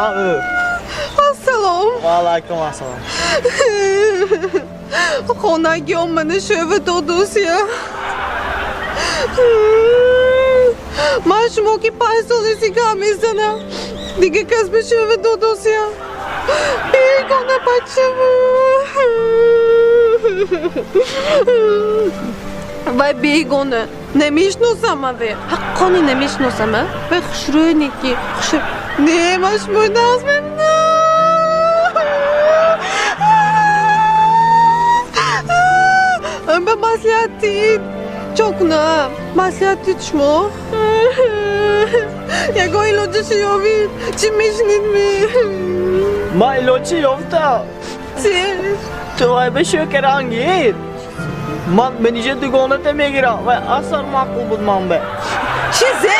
Ассалом. Ва алайкум ассалом. Хонаги омада шӯва додусия. Ман шумо ки 5 соли гап мезанам. Дига кас ба шӯва додусия. Бегона бачаву. Вай бегона. Намешносам аве. Ҳаққони намешносам, а? Вай хушрӯйне ки хуш. Не, ман шумои нағз мебинам. Ба маслиҳат дид. Чо кунам? Маслиҳат дид шумо? Ягон илоҷашо ёбид. Чӣ мешунид ми? Ман илоҷи ёфтам. Чӣ? Ту вай ба шӯкарангид. Ман мениҷа дугоната мегирам. Вай асар маъқул буд ман ба. Чизе?